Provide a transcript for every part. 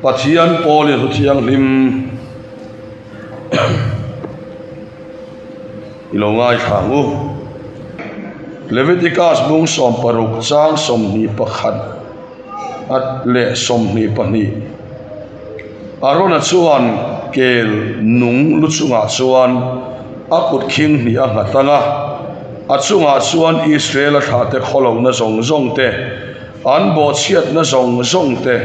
Pathian pawlin thu thianghlim i lo ngaithla ang u. Leviticus bung 16 chang 21 leh 22 Arona chuan kel nung lu chungah chuan a kut khing hnih a nghat ang a, a chungah chuan Israel-a thlahte khawlohna zawng zawng te, An bawhchhiatna zawng zawng te,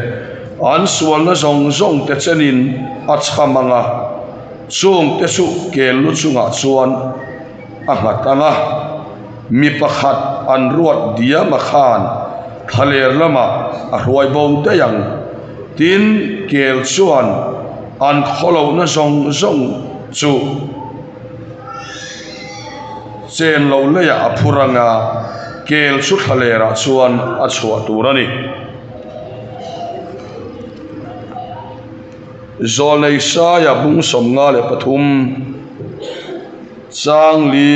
an sualna zawng zawng te chenin a chham ang a, chung te chu kel lu chungah chuan a nghat ang a. Mi pakhat an ruat diam a khan thlaler lamah a hruai bo daih ang. Tin, kel chuan an khawlohna zawng zawng chu. Chen lo leiah a phur ang a, kel chu thlalerah chuan a chhuah tur a ni. Zawlnei Saia bung 53 chang li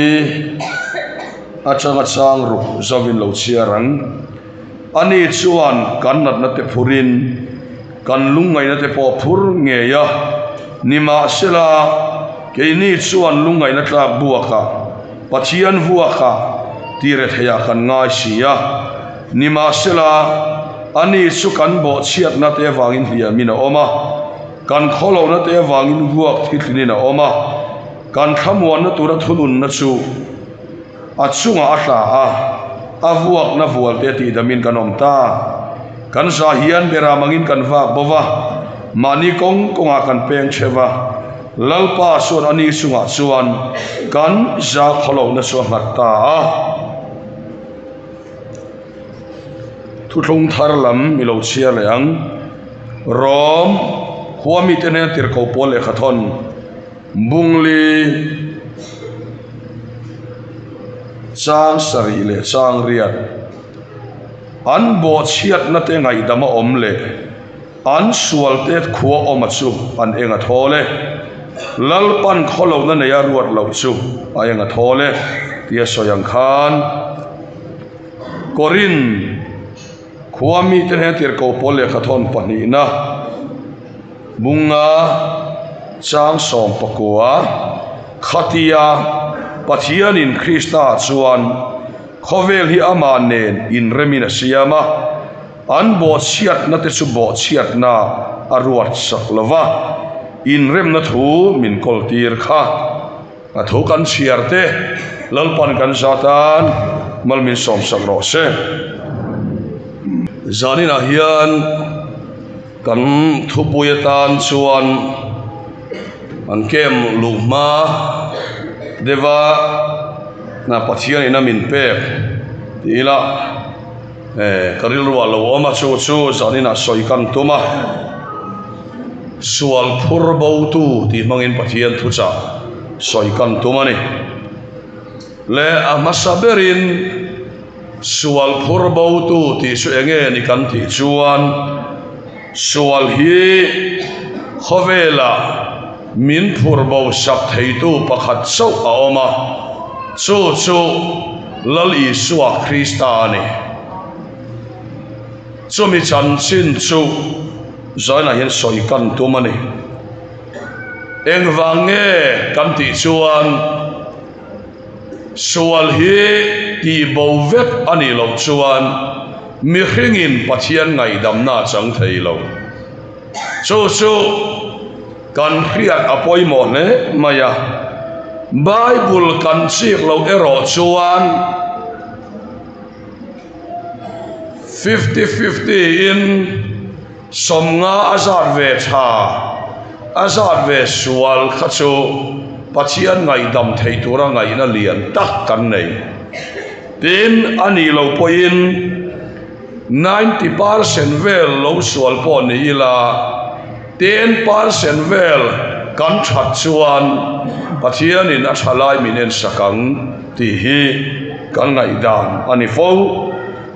atanga chang ruk zauhin lo chhiar ang. Ani chuan kan natna te phurin kan lungngaihna te pawh phur ngei a, nimahsela keini chuan lungngaihna tlak buakah Pathian vuakah ti retheiah kan ngai si a, nimahsela ani chu kan bawhchhiatna te avangin hliamin a awm a, kan khawlohna te avangin vuak thitlinin a awm a, kan thlamuanna tura thununna chu A chungah a tla a, a vuakna vualte tihdamin kan awm ta. Kan za hian beram angin kan vak bo va, mahni kawng kawngah kan peng cheu va, Lalpa chuan a ni chungah chuan kan za khawlohna chu a nghat ta a. Thuthlung thar lam i lo chhiar leh ang. Rom khua mite hnena tirhkoh pawl lehkha thawn. Bungli chang sarih leh chang riat an bawhchhiatna te ngaihdam a awm leh an sual te khua awma chu an eng a thawl e. Lalpan khawlohna neia ruat loh chu a eng a thawl e tia sawi ang khan Korin khua mite hnena tirhkoh pawl lehkha thawn pahnihna Bunga chang 19 khatia Pathianin Krista chuan khawvel hi amah nen inremin a siam a, an bawhchhiatna te chu bawhchhiatna a ruat sak lo va, inremna thu min kawltir kha. A thu kan chhiar te Lalpan kan zatan mal min sawmsak rawh se. Zaninah hian kan thupui atan chuan an kem luh hma deuha na Pathian ina min pek tih ila ka rilruah lo awm a chu chu zaninah sawi kan tum a. Sual phur botu tih hmangin Pathian thuchah sawi kan tum a ni. Le a hmasa berin sual phur botu tih chu eng nge ni kan tih chuan sual hi khawvelah min phur bo sak theitu pakhat chauh a awm a, chu chu Lal Isua Krista a ni. Chumi chanchin chu Zainah hian sawi kan tum a ni. Engvang nge kan tih chuan sual hi tih bo vek a nih loh chuan mihringin Pathian ngaihdamna a chang thei lo. Chu chu kan hriat a pawimawh hle mai a. Bible kan chik loh erawh chuan 50-50 in 50 a zat ve tha, a zat ve sual kha chu Pathian ngaihdam thei tura ngaihna lian tak kan nei. Tin, a nih loh pawhin 90% vel lo sual pawh ni ila, 10% vel kan that chuan Pathianin a tha lai min ensak ang tih hi kan ngaihdan a ni fo.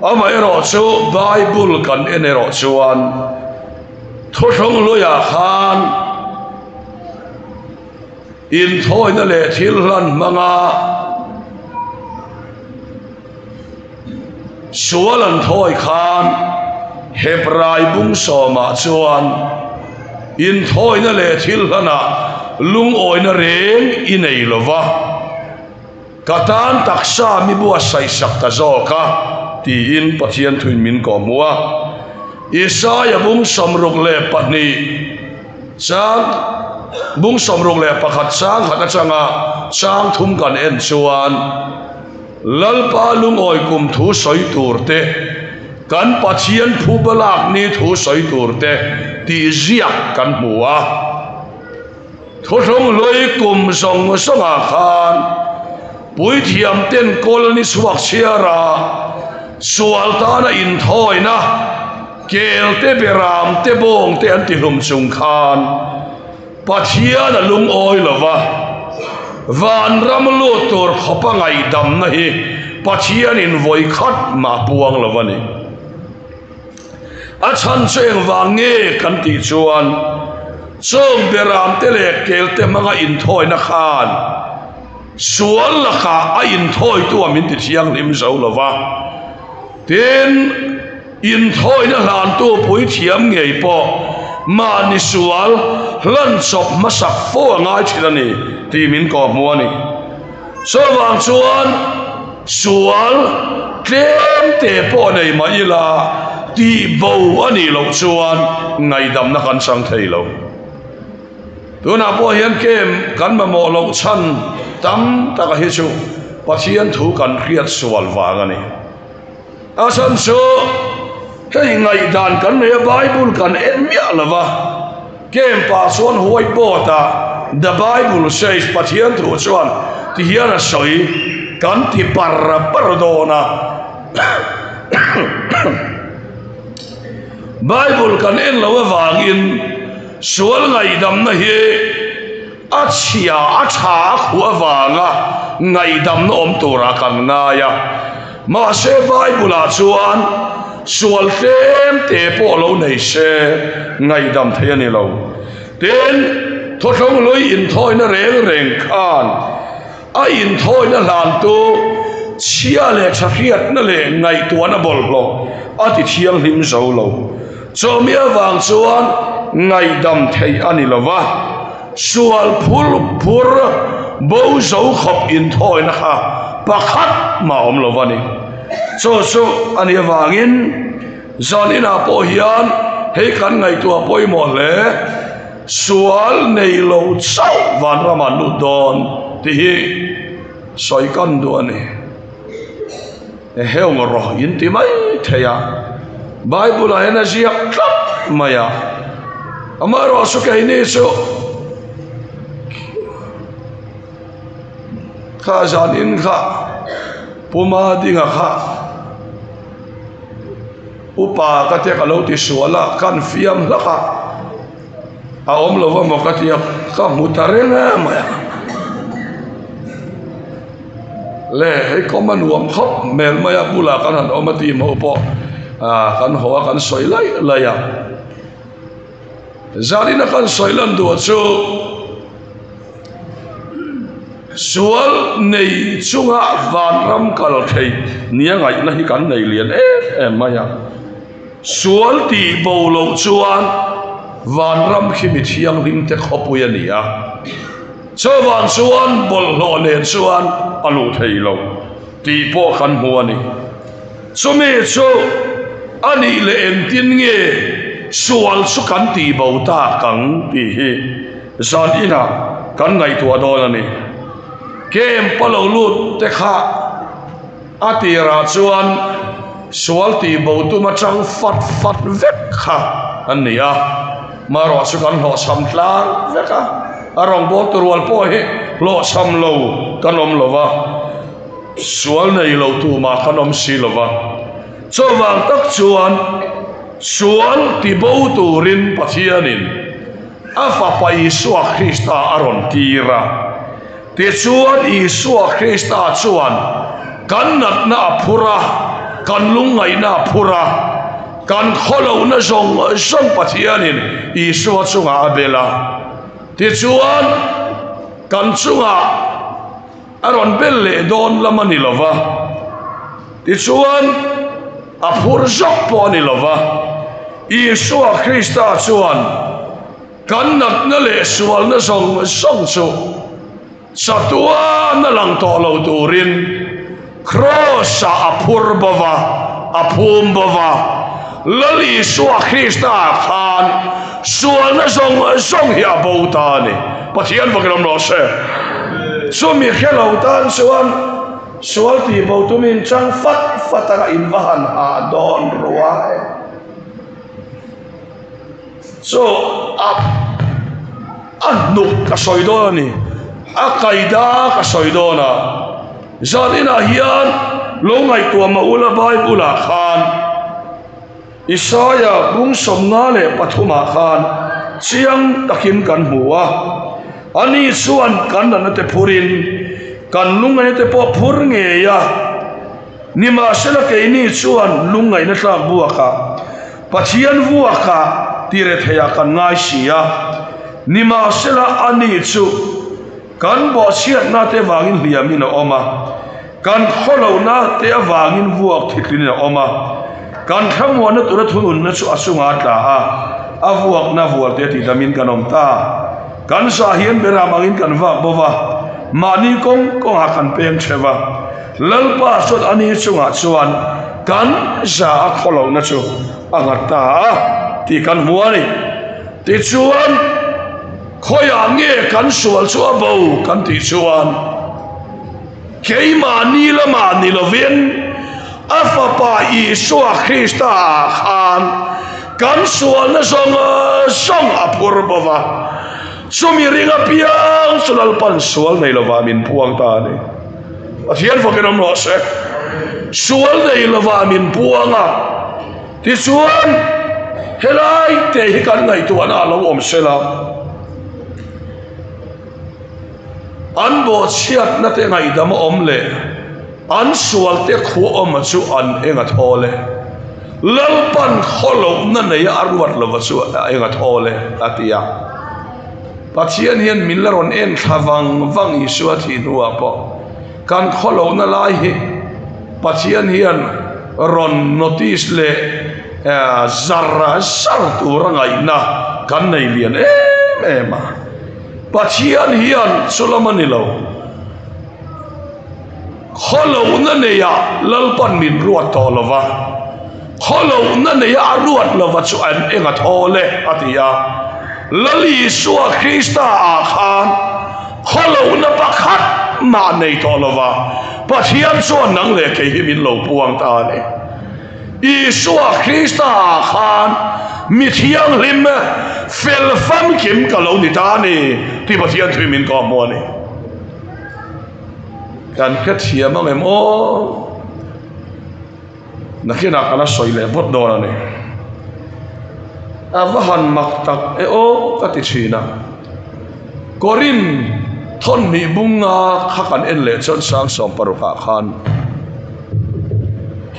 Amaherawh chu Bible kan en erawh chuan thuthlung hluiah khan inthawina leh thil hlan hmanga sual an thawi khan Hebrai bung sawmah chuan. Inthawina leh thil hlanah lungawina reng i nei lo va, ka tan taksa mi buatsaihsak ta zawk a, tiin Pathian thuin min kawhhmuh a. Isaia bung 62 chang bung 61 chang khat atanga chang thum kan en chuan, Lalpa lungawi kum thu sawi tur te, kan Pathian phuba lak ni thu sawi tur te tih ziak kan hmu a. Thuthlung hlui kum zawng zawngah khan puithiam ten kawl ni chhuak chhiar a, sual tana inthawina kel te beram te bawng te an ti hlum chung khan Pathian a lungawi lo va, vanram lut tur khawpa ngaihdamna hi Pathianin vawi khat mah puang lo a ni. A chhan chu engvang nge kan tih chuan chung beramte leh kelte hmanga inthawina khan sual lakah a inthawitu a min ti thianghlim zo lo va. Tin, inthawina hlantu puithiam ngei pawh mahni sual hlan chawp hmasak fo a ngai thin a ni tih min kawhhmuh a ni. Chuvang chuan sual tlem te pawh nei mah ila tih bo a nih loh chuan ngaihdamna kan chang thei lo. Tunah pawh hian kem kan mamawh loh chhan tam taka hi chu Pathian thu kan hriat sual vang a ni. A chhan chu hei ngaihdan kan nei a, Bible kan en miah lo va, Camp ah chuan white board ah The Bible says Pathian thu chuan ti hian a sawi kan ti par par dawn a. Bible kan en loh avangin sual ngaihdamna hi a chhia a tha a khuh avanga ngaihdamna awm turah kan ngai a. Mahse Bible ah chuan sual tlem te pawh lo nei se ngaihdam thei a ni lo. Tin, thawthlawng hlui inthawina reng reng khan a inthawina hlantu chhia leh tha hriatna leh ngaihtuahna bawlhhlawh a ti thianghlim zo lo. Chawmi avang chuan ngaihdam theih a ni lo va, sual phur phur bo zo khawp inthawina kha pakhat mah awm lo va ni. Chaw chu a nih avangin zan inah pawh hian hei kan ngaihtuah pawimawh hle, sual nei lo chauh vanramah lut dawn tih hi sawi kan duh a ni. Heng rawh in ti mai thei a, Bible ah hian a ziak tlat mai a, amaherawh chu keini chu kha zan in kha Puma dinga kha upa ka te ka lo ti sual a, kan fiam hlak a, a awm lo emaw ka ti a, ka hmu ta reng em mai a. Le hei kawm a nuam khawp hmel mai a bulah kan han awm a team ho pawh ah kan haw a kan sawi laih laih a zanin a kan sawi lan duh chu sual nei chunga vanram kal thei nia ngaihna hi kan nei lian em em mai a sual tih bo loh chuan vanram khi mi thianghlim te khawpui a ni a. Chuvang chuan bawlhhlawh nen chuan a luh thei lo tih pawh kan hmu a ni. Chumi chu a nih leh engtin nge sual chu kan tih bo tak ang tih hi zan inah kan ngaihtuah dawn a ni. Camp a lo lut te kha a tirah chuan sual tih bo tum atang fat fat vek kha an ni a. Marawh chu kan hlawhchham tlang vek a, a rawngbawltu rual pawh hi hlawhchham lo kan awm lo va, sual nei lo tumah kan awm si lo va. Chuvang tak chuan sual tibo turin Pathianin a Fapa Isua Krista a rawn tir a. Tichuan Isua Krista chuan kan natna a phur a, kan lungngaihna a phur a, kan khawlohna zawng zawng Pathianin Isua chungah a bel a. Tichuan kan chungah a rawn bel leh dawn lam a ni lo va, tichuan a phur zawk pawh a ni lo va. Isua Krista chuan. Kan natna leh sualna zawng zawng chu chatuana lang tawh lo turin Kraws-ah a phur bo va, a phum bo va. Lal Isua Krista-ah khan sualna zawng zawng hi a bo ta a ni. Pathian vakin awm rawh se. Chumi hre lo tan chuan sual tih bo tumin chang fat fat anga in va han hah dawn ruai. Chu a a hnuk ka sawi dawn a ni. A kaida ka sawi dawn a. Zan inah hian lo ngaihtuah mah ula Bible ah khan Isaia bung 53 ah khan chiang takin kan hmu a. Ani chuan kan natna te phurin kan lungngaihna te pawh phur ngei a. Nimahsela keini chuan lungngaihna tlak buakah Pathian vuakah ti retheiah kan ngai si a. Nimahsela ani chu kan bawhchhiatna te vangin hliamin a awm a, kan khawlohna te avangin vuak thitlinin a awm a, kan thlamuanna tura thununna chu a chungah a tla a, a vuakna vualte a tihdamin kan awm ta. Kan zah hian beram angin kan vak bo va, mahni kawng kawngah kan peng theuh a. Lalpa chuan ani chungah chuan kan za a khawlohna chu a nghat ta a tih kan hmu a ni. Tichuan, khawiah nge kan sual chu a bo kan tih chuan, keimahni lamah ni lovin a Fapa Isua Krista ah khan kan sualna zawng zawng a phur bo va, chumi ring apiang chu Lalpan sual nei lovah min puang ta a ni. Pathian fakin awm rawh se. Sual nei lovah min puang a, tichuan helai te hi kan ngaihtuahna a lo awm sela, an bawhchhiatna te ngaihdam a awm leh an sual te khuah awma chu an eng a thawl e. Lalpan khawlohna neia a ruat lova chu a eng a thawl e, a ti a. Pathian hian min la rawn en thla vang vang Isua thih hnuah pawh kan khawlohna lai hi Pathian hian rawn notice leh zar zar tur a ngaihna kan nei lian em em a. Pathian hian chu lam a ni lo. Khawlohna neiah Lalpan min ruat tawh lo va, khawlohna neiah a ruat lo va chu an eng a thawl e, a ti a. Lal Isua Krista ah khan khawlohna pakhat mah nei tawh lo va, Pathian chuan nang leh kei hi min lo puang ta a ni. Isua Krista ah khan mi thianghlim fel famkim ka lo ni ta a ni tih Pathian thu min kawhhmuh a ni. Kan hrethiam ang em aw? Nakinah ka la sawi leh vawt dawn a ni. A va han mak tak e aw ka ti thin a. Korin thawnhnih bunga kha kan en leh chuan sang 60 ah khan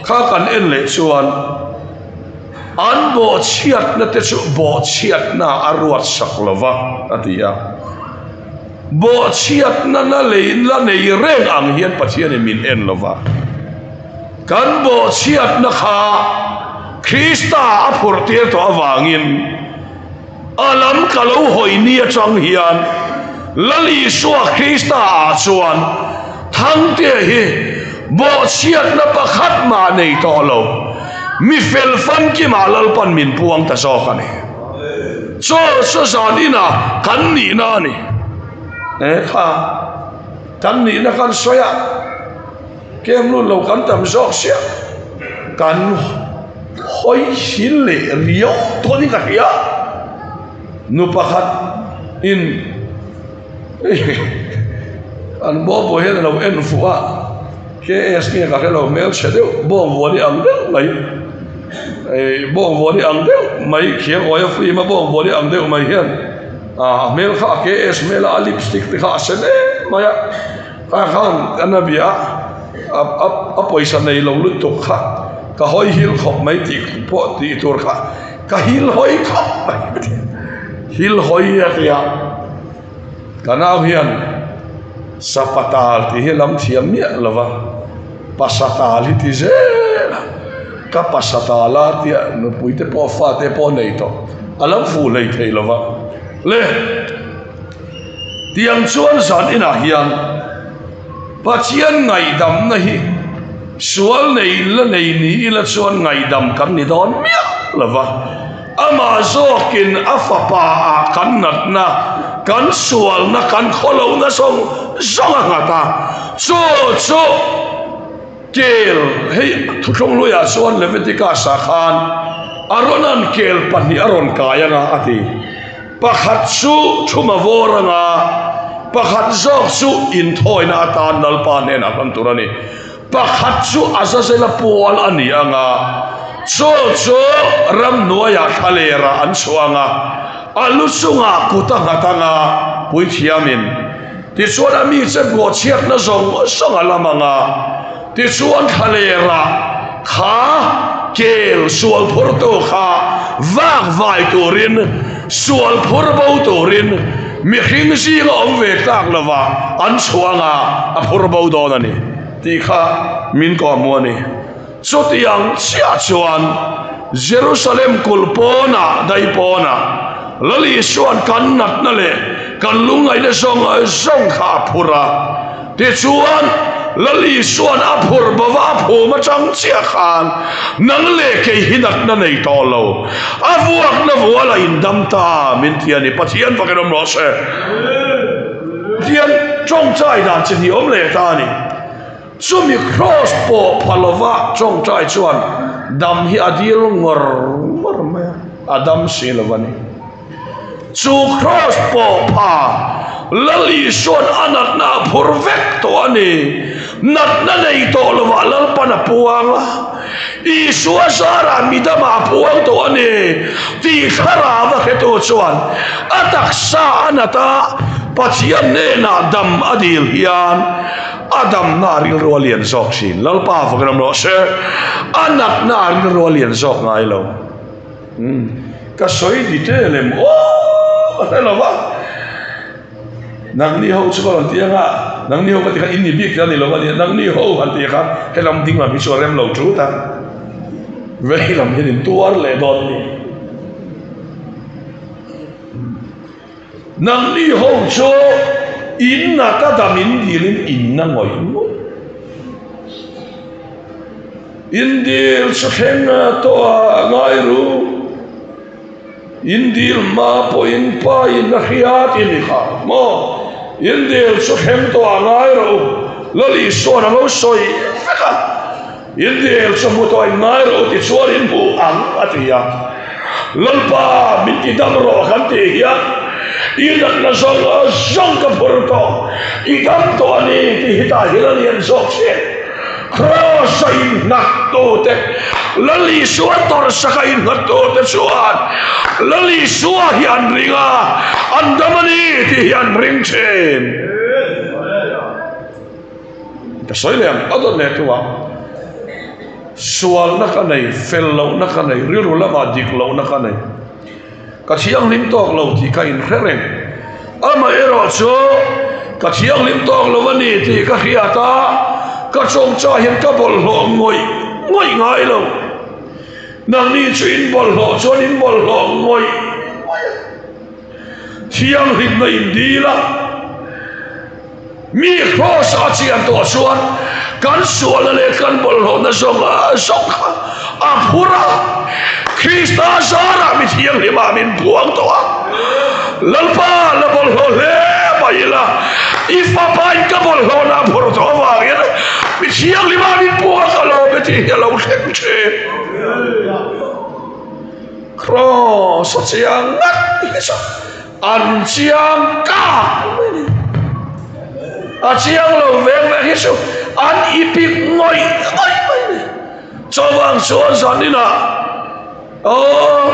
kha kan en leh chuan an bawhchhiatna te chu bawhchhiatna a ruat sak lova a ti a. Bawhchhiatna na lei la nei reng ang hian Pathianin min en lo va. Kan bawhchhiatna kha Krista a phurh tir tawh avangin a lam ka lo hawi ni atang hian Lal Isua Krista ah chuan Thangtea hi bawhchhiatna pakhat mah nei tawh lo, mi fel famkimah Lalpan min puang ta zawk a ni. Chaw chu zan inah kan nihna a ni. E kha, kan nihna kan sawi a, kem lut lo kan tam zawk sia, kan hawi hil leh riau tawnin ka hria. Nu pakhat in an bawngbaw hian a lo en fuh a, KS nge ka hre lo hmelchhe deuh bawngbaw ni ang deuh mai eh bawngbaw ni ang deuh mai khiang awia film a bawngbaw ni ang deuh mai hian ah a hmel kha a KS hmel a a lipstick te kha a sen em mai a kha khan an a bia a a a pawisa nei lo lutuk kha ka hawi hil khawp mai tih pawh tih tur kha Ka hil hawi khawp mai hil hawi a tia ka nau hian sapatal tih hi lam thiam miah lo va pasatal hi ti zel a ka pasatal a tia nupui te pawh fate pawh nei tawh a lam fuh hlei thei lo va. Le, tiang chuan zan inah hian Pathian ngaihdamna hi sual nei la nei ni ila chuan ngaihdam kan ni dawn miah lo va, amah zawkin a fapa ah kan natna, kan sualna, kan khawlohna zawng zawng a nghat a, chu chu Kel, hei thuthlung hluiah chuan Leviticus ah khan Aaron-a'n kel pahnih a rawn kai anga a ti. Pakhat chu thuma vawr anga, pakhat zawk chu inthawina atan Lalpa hnenah hman tur a ni. Pakhat chu Azazela pual a ni anga, chu chu ramhnuaiah thlalerah an chhuah anga, a lu chungah kut a nghat anga, puithiamin. Tichuan a mi che buahchhiatna zawng zawng a lam ang a, tichuan thlalerah kha kel sual phurtu kha vak vai turin, sual phur bo turin mihring zinga awm ve tlak lova an chhuah ang a, a phur bo dawn a ni tih kha min kawhhmuh a ni. Chutiang chiah chuan Jerusalem kulh pawnah, dai pawnah, Lal Isua'n kan natna leh kan lungngaihna zawng zawng kha a phur a. Tichuan, Lal Isua'n a phur bova a phum atang chiah khan nang leh kei hi natna nei tawh lo, a vuakna vual a indam ta min ti a ni. Pathian fakin awm rawh se. Pathian tawngtai dan chi hnih awm leh ta a ni. Chumi Kraws pawh pha lova tawngtai chuan dam hi a dil ngawr ngawr mai a, a dam si lo a ni. Chu Kraws pawh pha Lal Isua'n a natna a phur vek tawh a ni. Natna nei tawh lovah Lalpan a puang a, Isua zarah midamah a puang tawh a ni tih thlarau a hretu chuan a taksa a nat a, Pathian hnenah dam a dil hian A damna a rilru a lian zawk thin. Lalpa fak ram rawh se. A natna a rilru a lian zawk ngai lo. Umm ka sawi detail em aw ka hre lo va. Nangni ho chu ka rawn ti anga, nangni ho ka ti khan in ni bik te a ni lo a nia, nangni ho han ti khan helam ding lam hi chu a rem lo tut a. Vei lam hian in tuar leh dawn a ni. Nangni ho chu in na ka dam in dil in in na ngawih ngawih. In dil chu thleng tawh a ngai ru. In dil hma pawh in pa in a hria tih ni kha maw? In dil chu thleng tawh a ngai ro. Lal Isua'n a lo sawi vek a. In dil chu hmu tawh in ngai rawh u tichuan in hmu ang a ti a. Lalpa min ti dam rawh kan tih hian i natna zawng zawng ka phur tawh, i dam tawh a ni tih hi tah hian a lian zawk thin. Kraws a innghat tute, Lal Isua tawrhsak a innghat tute chuan Lal Isua hi an ring a, an dam a ni tih hi an ring thin. Ka sawi leh ang, a dawt leh tu a, sualna ka nei, fel lohna ka nei, rilru lamah dik lohna ka nei, ka thianghlim tawk lo tih ka inhre reng. Amaherawh chu ka thianghlim tawk lo a ni tih ka hriat a, ka chawngchah hian ka bawlhhlawh ngawih ngawih ngai lo. Nangni chu in bawlhhlawh chuan in bawlhhlawh ngawih ngawih a, thianghlimna in dil a. Mi Kraws a chian tawh chuan kan sualna leh kan bawlhhlawhna zawng zawng kha a phur a, Krista zarah mi thianghlimah min buang tawh a. Lalpa la bawlhhlawh hle mai ila, i fapain ka bawlhhlawhna a phur tawh avangin mi thianghlimah min buang a lawm e tih hi a lo thleng thin. Kraws a chiang ngat hi chu. An chiang kak mai ni. A chiang lo veng veng hi chu an ipik ngawih ngawih mai ni. Chuvang chuan zaninah aw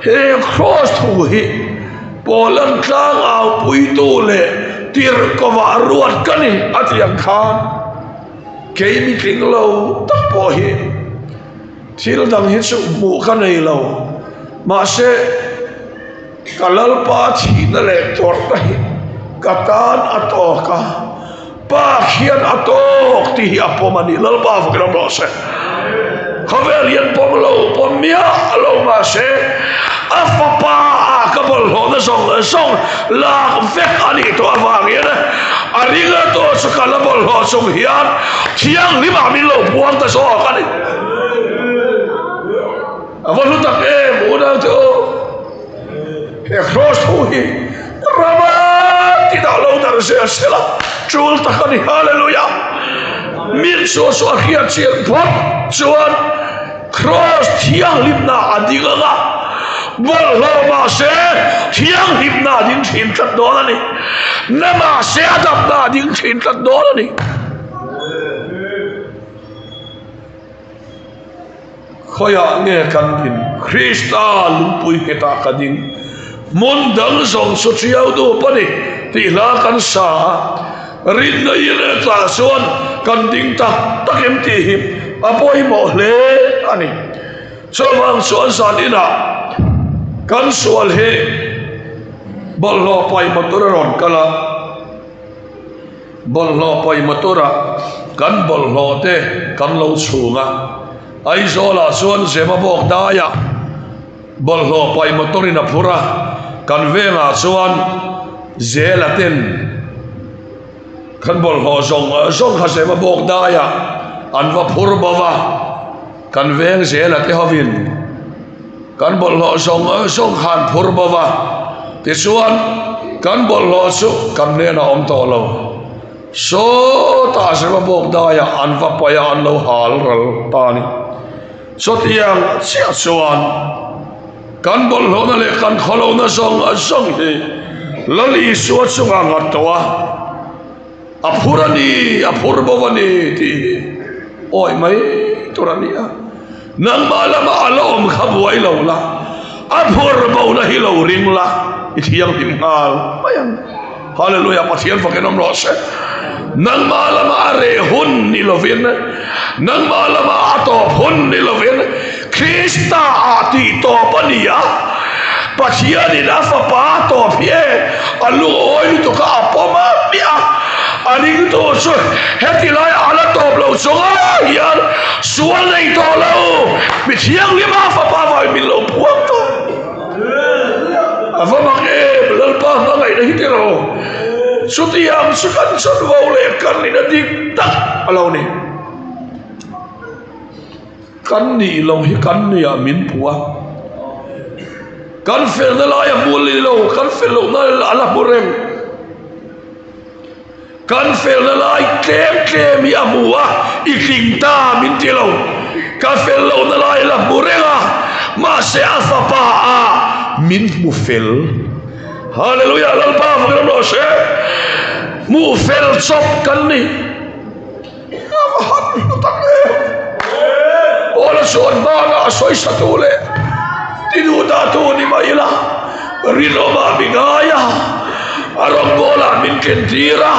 he cross thu hi Poland tlang au puitu leh tirhkovah ruat ka ni a ti ang khan kei mitling lo tak pawh hi thil dang hi chu hmuh ka nei lo. Mahse. Ka Lalpa thihna leh tawrhna hi ka tan a tawk a, Pa khian a tawk tih hi a pawm a ni. Lalpa fakin awm rawh se. Khawvel hian pawm lo, pawm miah lo mahse a fapa ah ka bawlhhlawhna zawng zawng lak vek a nih tawh avangin a ringtu chu ka la bawlhhlawh chung hian thianghlimah min lo puang ta zawk a ni. A va hlu tak em unaute aw! He kraws thu hi rama ti dah lo darh zel sela tul tak a ni. Hallelujah! Min chu chu a hriat chian phawt chuan kraws thianghlimna a ding ang a, bawlhhlawh mahse thianghlimna a ding thin tlat dawn a ni. Na mahse a damna a ding thin tlat dawn a ni. Khawiah nge kan din? Krista lungpui nghetah ka ding. Hmun dang zawng chu ṭiau dup a ni tih hla kan sa a. Rinna i leh tah chuan kan ding tak tak em tih hi a pawimawh hle a ni. Chuvang chuan zan inah kan sual hi bawlhhlawh paih motor a rawn kal a. Bawlhhlawh paih motor-ah kan bawlhhlawh te kan lo chhung a, Aizawlah chuan Zemabawk daiah bawlhhlawh paih motor-in a phur a, kan vengah chuan Zela ten kan bawlhhlawh zawng zawng kha Zemabawk daiah an va phur bo va, kan veng Zela te hovin Kan bawlhhlawh zawng zawng kha an phur bo va, tichuan kan bawlhhlawh chu kan hnenah awm tawh lo. Sawtah Zema bawk daiah an va paih a, an lo hal ral ta a ni. Chutiang chiah chuan kan bawlhhlawhna leh kan khawlohna zawng zawng hi Lal Isua chungah ngat tawh a, a phur a ni, a phur bo a ni tih hi awih mai tur a ni a. Nangmah lamah a la awm kha buai lo la, a phur bona hi lo ring la, i thianghlim nghal mai ang. Hallelujah, Pathian fakin awm rawh se. Nangmah lamah a reh hun ni lovin, nangmah lamah a tawp hun ni lovin, Krista ah tih tawp a ni a. Pathianin a fapa a tawp hi e, a lungawi lutuk a, a pawm a hmiah a. A ringtu chu heti lai a la tawp lo chunga hian sual nei tawh lo, mi thianghlim a fapa vangin min lo puang tawh. A va mak em, Lalpa hmangaihna hi tiraw? Chutiang chu kan chanvo leh kan nihna dik tak a lo ni. Kan nih lo hi kan nuiah min puh a, kan felna lai a hmu lih lo, kan fel lohna a la hmu reng. Kan felna lai tlem tlem hi a hmu a, i tling ta min ti lo. Ka fel lohna lai a la hmu reng a, mahse a fapa a min hmu fel. Hallelujah, Lalpa fakin awm rawh se. Hmuh fel chawp kan ni. A va han hlu tak em! Paula chuan hmanah a sawisatu leh tiduhdahtu ni mah ila, rinawmah mi ngai a, a rawngbawlah min kentir a,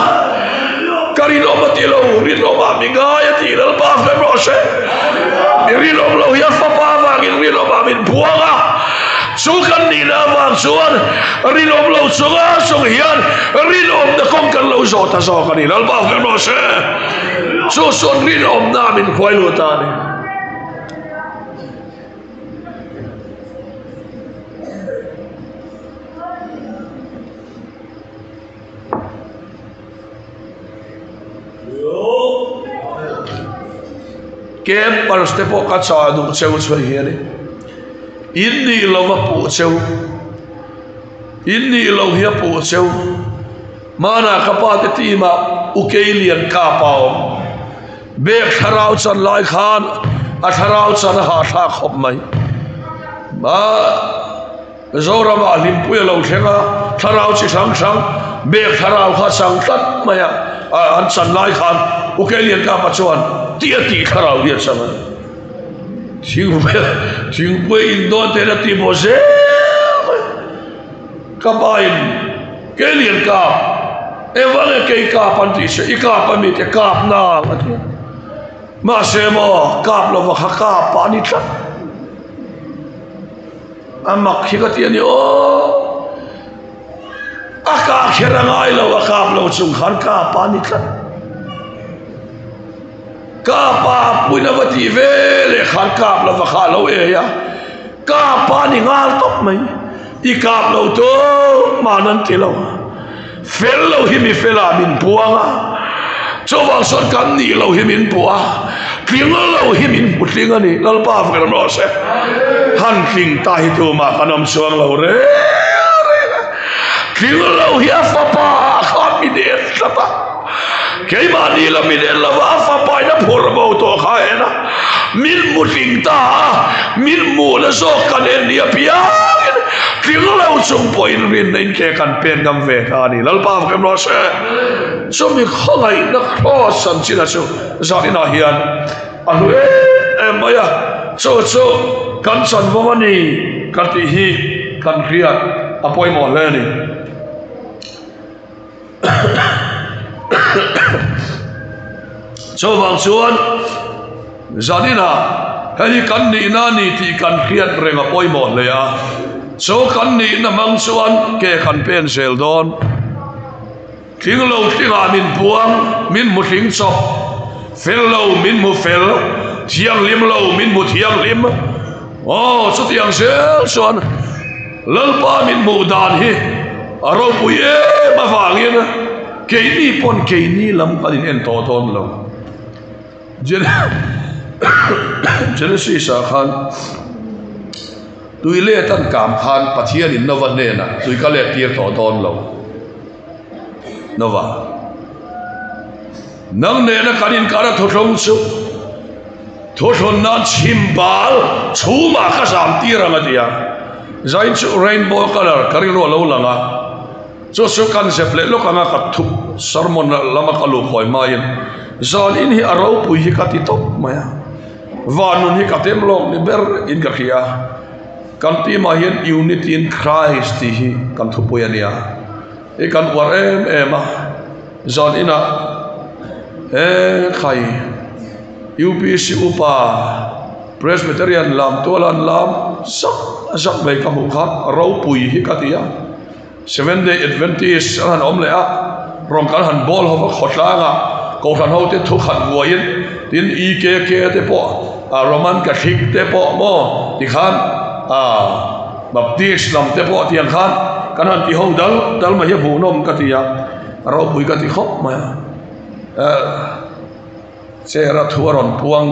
ka rinawm a ti lo, rinawmah mi ngai a tih Lalpa hrem rawh se. Mi rinawm lo hi a fapa avangin rinawmah min buang a, chu kan nihna avang chuan rinawm lo chunga chung hian rinawmna kawng kan lo zawh ta zawk a ni. Lalpa hrem rawh se. Chu chuan rinawmna min hruai lut ta a ni. Campers te pawh ka chah duh cheu chhuai hian in in nih lo a puh cheu in nih lo hi a puh cheu hmanah ka pa te team ah u Keilian kap a awm bag thlarau chan lai khan a thlarau chan a hahthlak khawp mai ah. Zoramah hlimpui a lo thleng a, thlarau chi hrang hrang bag thlarau kha chang tlat mai a, an chan lai khan U Keilian Kapa chuan ti a tih thlarau hi a chang a ni. Thingpui thingpui in dawn te la ti maw zel mai. Ka pa in Keilian Kap engvang nge kei kap an tih se i kap a mi te kap nang a ti a. Mahse maw kap lova kha kap a ni tlat. A mak hi ka ti a ni aw. A kah kher a ngai lo, a kap lo chung khan ka pa ni tlat. Ka pa puina va tih ve leh khan kap lova kha a lo ei a, ka pa ni nghal tawp mai. I kap lo tu Tuman an ti lo. Fel lo hi mi felah min puang a, chuvang chuan kan nih lo hi min puh a, tling lo hi min hmu tling a ni. Lalpa vek rawh se. Han tling ta hi tumah kan awm chuang lo reng reng a. Tling lo hi a fapa ah khan min en tlat a, keimahni la min en lova a fapa in a phur bo tawh kha a en a, min hmu tling ta a, min hmuhna zawk kan en ni apiangin tling lo chung pawhin rinna in ke kan pen ngam ve ta a ni. Lalpa vek rawh se. Chumi khawngaihna cross an chin a chu zaninah hian a hlu em em mai a, chu chu kan chanvo a ni kan tih hi kan hriat a pawimawh hle a ni. Chuvang chuan zaninah hei hi kan nihna a ni tih kan hriat reng a pawimawh hle a, chu kan nihna hmang chuan ke kan pen zel dawn. Tling lo tlingah min puang, min hmu tling chawp, fel lo min hmu fel, thianghlim lo min hmu thianghlim. Aw, chutiang zel chuan Lalpa min hmuh dan hi a ropui em avangin keini pawn keini lam kan in en tawh dawn lo. Genesis ah khan tui let an kam khan Pathianin Nova hnenah tui ka let tir tawh dawn lo. Nova, nang nena kan inkar a thuthlung chu thuthlun nan chhim bal chhumah ka zam tir ang a ti a. Zain chu rainbow colour ka rilru a lo lang a, chu chu kan zep leh lawk anga ka thup sermon lama ka luh khawi hmain zan in hi a ropui hi ka ti tawp mai a, van nun hi ka tem lawk ni ber in ka hria. Kan team ah hian Unity in Christ tih hi kan thupui a nia. I kan uar em em a, zan inah he khai UPC upa Presbyterian lam tual an lam zak zak mai ka hmuh kha ropui hi ka ti a. Seventh Day Adventist an han awm leh a, rawn kan han bawl ho va khawtlang a, Kohhran ho te thu khat vuaiin tin EKK te pawh ah Roman Catholic te pawh maw tikhan ah Baptist lam te pawh tiang khan kan han ti ho dal dal mai hi a hmuhnawm ka ti a, a ropui ka ti khawp mai a. Chair a thu a rawn puang,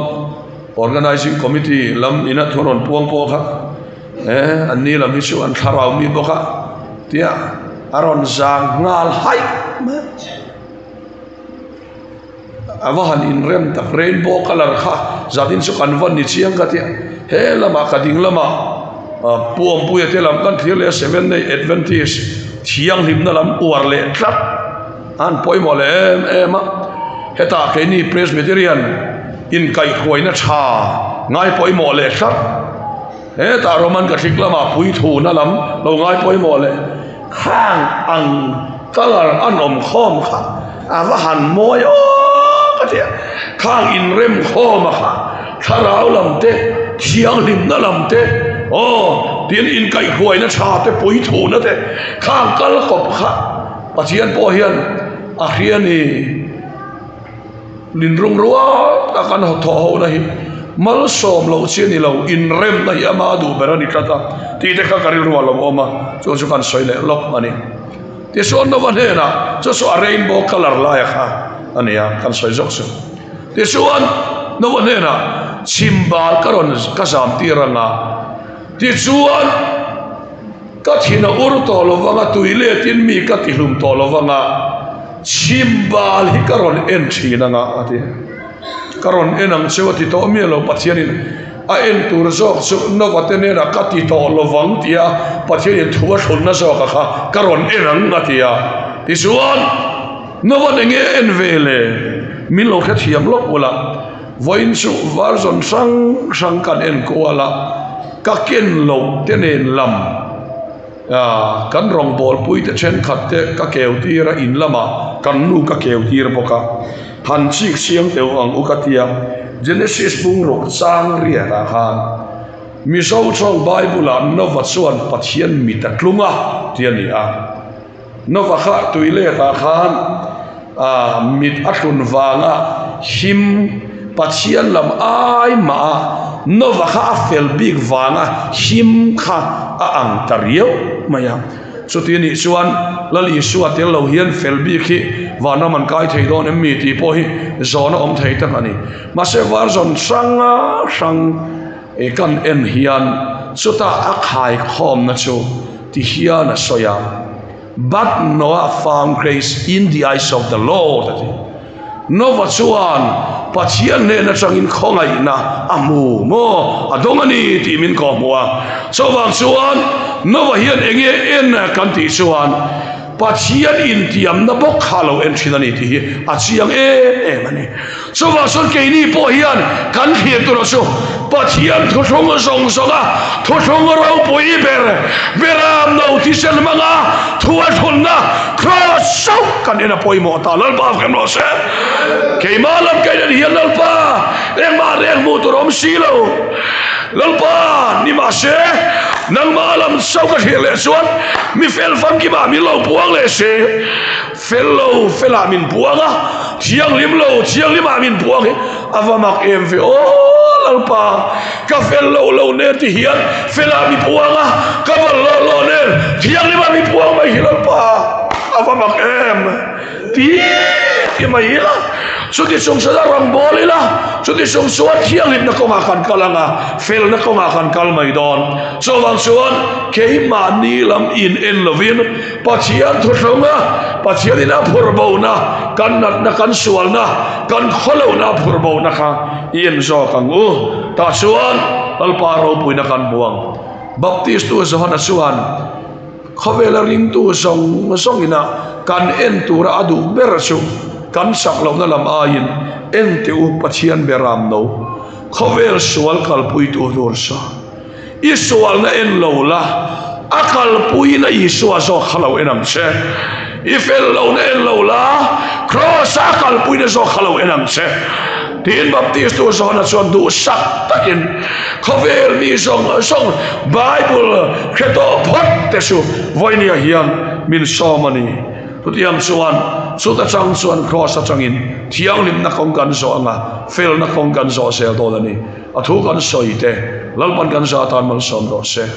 Organising Committee lam ina thu a rawn puang pawh kha eh an ni lam hi chu an thlarau mi bawk a tia a rawn zang nghal haih mai a. A va han inrem tak rainbow colour kha zatin chu kan va ni chiang ka tia he lamah ka ding lamah ah Puampuia te lam kan thlir leh a Seventh Day Adventist thianghlimna lam uar leh tlat. An pawimawh leh em em a, hetah keini Presbyterian inkaihhruaina tha ngai pawimawh leh tlat, hetah Roman Catholic lama puithuna lam lo ngai pawimawh leh khang ang colour an awm khawm kha a va han mawi awk a tia, khang inrem khawm a kha thlarau lam te, thianghlimna lam te, aw tin inkaihhruaina tha te, puithuna te khang kal kawp kha. Pathian pawh hian a hria ni linrung rual tak an thawh ho na hi malsawm loh chi a ni lo, inremna hi ama duh ber a ni tlat a tih te kha ka rilru a lo awm a, chu chu kan sawi leh lawk a ni. Tichuan Nova hnenah chu chu a rainbow colour laia kha a ni a, kan sawi zawk chu. Tichuan Nova hnenah chhimbal ka rawn ka zam tir anga tichuan, Ka thin a ur tawh lo vang a, tui letin mi ka tihlum tawh lo vang a, chhimbal hi ka rawn en thin ang a, a ti. Ka rawn en ang cheu a ti tawh miah lo, Pathianin a en tur zawk chu Nova te hnenah ka ti tawh lo vang tia Pathianin thu a thlunna zawka kha ka rawn en ang a ti a. Tichuan, Nova enge en ve le? Min lo hrethiam lawk ula. Vawiin chu version hrang hrang kan en kual a, ka ken loh te nen lam kan rawngbawlpui te thenkhat te ka keu tir a, in lamah kan nu ka keu tir bawk a, han chik siam teuh ang u ka tia, Genesis bungruk chang riatah khan Mizo tawng Bible-ah Nova chuan Pathian mit a tlung a ti a ni a. Nova kha tui letah khan mit a hlun vanga him Pathian lam ai mah a, Nova kha a fel bik vanga him kha a ang ta riau mai a. Chuti nih chuan Lal Isua tel lo hian fel bik hi vanram an kai thei dawn em mi tih pawh hi zawhna awm thei tak a ni. Mahse version hrang hrang kan en hian chutah a khaikhawmna chu ti hian a sawi a, But Noah found grace in the eyes of the Lord a ti. Nova chuan Pathian hnen atangin khawngaihna a hmu maw? A dawng a ni tih min kawhhmuh a. Chuvang chuan Nova hian eng nge en kan tih chuan Pathian intiamna bawk kha a lo en thin a ni tih hi a chiang em em a ni. Chuvang chuan keini pawh hian kan thlir tur chu Pathian thuthlung zawng zawnga thuthlung ropui ber beram no thisen hmanga thu a thlunna Kraws chauh kan en a pawimawh ta. Lalpa fem rawh se. Keimah lam ka en hian Lalpa engmah reng hmuh tur awm si lo. Lalpa nimahse nangmah lam chauh ka thlir leh chuan mi fel famkimah min lo puang leh se. Fel lo felah min puang a, thianghlim lo thianghlimah min puang hi a va mak em ve aw Lalpa, ka fel lo lo nen ti hian felah mi puang a, ka val lo lo nen thianghlimah mi puang mai hi Lalpa a va mak em ti ti mai ila, chuti chung chuan a rawngbâwl ila, chuti chung chuan thianghlimna kawngah kan kal ang a, felna kawngah kan kal mai dawn. Chuvang chuan keimahni lam in en lovin Pathian thuthlunga Pathianin a phur bona, kan natna, kan sualna, kan khawlohna a phur bona kha i en zawk ang u. Tah chuan Lalpa ropuina kan hmu ang. Baptistu Johana chuan khawvela ringtu zawng zawngina kan en tura a duh ber chu kan chak lohna lam aiin en teh u Pathian beram no khawvel sual kalpuitu tur sa. I sualna en lo la, a kalpuiin a Isua zawk kha lo en ang che. I fel lohna en lo la, Kraws-a a kalpuina zawk kha lo en ang che. Tiin Baptistu Johana chuan duhsak takin khawvel mi zawng zawng Bible hre tawh phawt te chu vawinia hian min sawm a ni. Chutiang chuan chuta chang chuan Kraws atangin thianghlimna kawng kan zawh ang a, felna kawng kan zawh zel dawn a ni. A thu kan sawi te Lalpan kan za atan malsawm rawh se.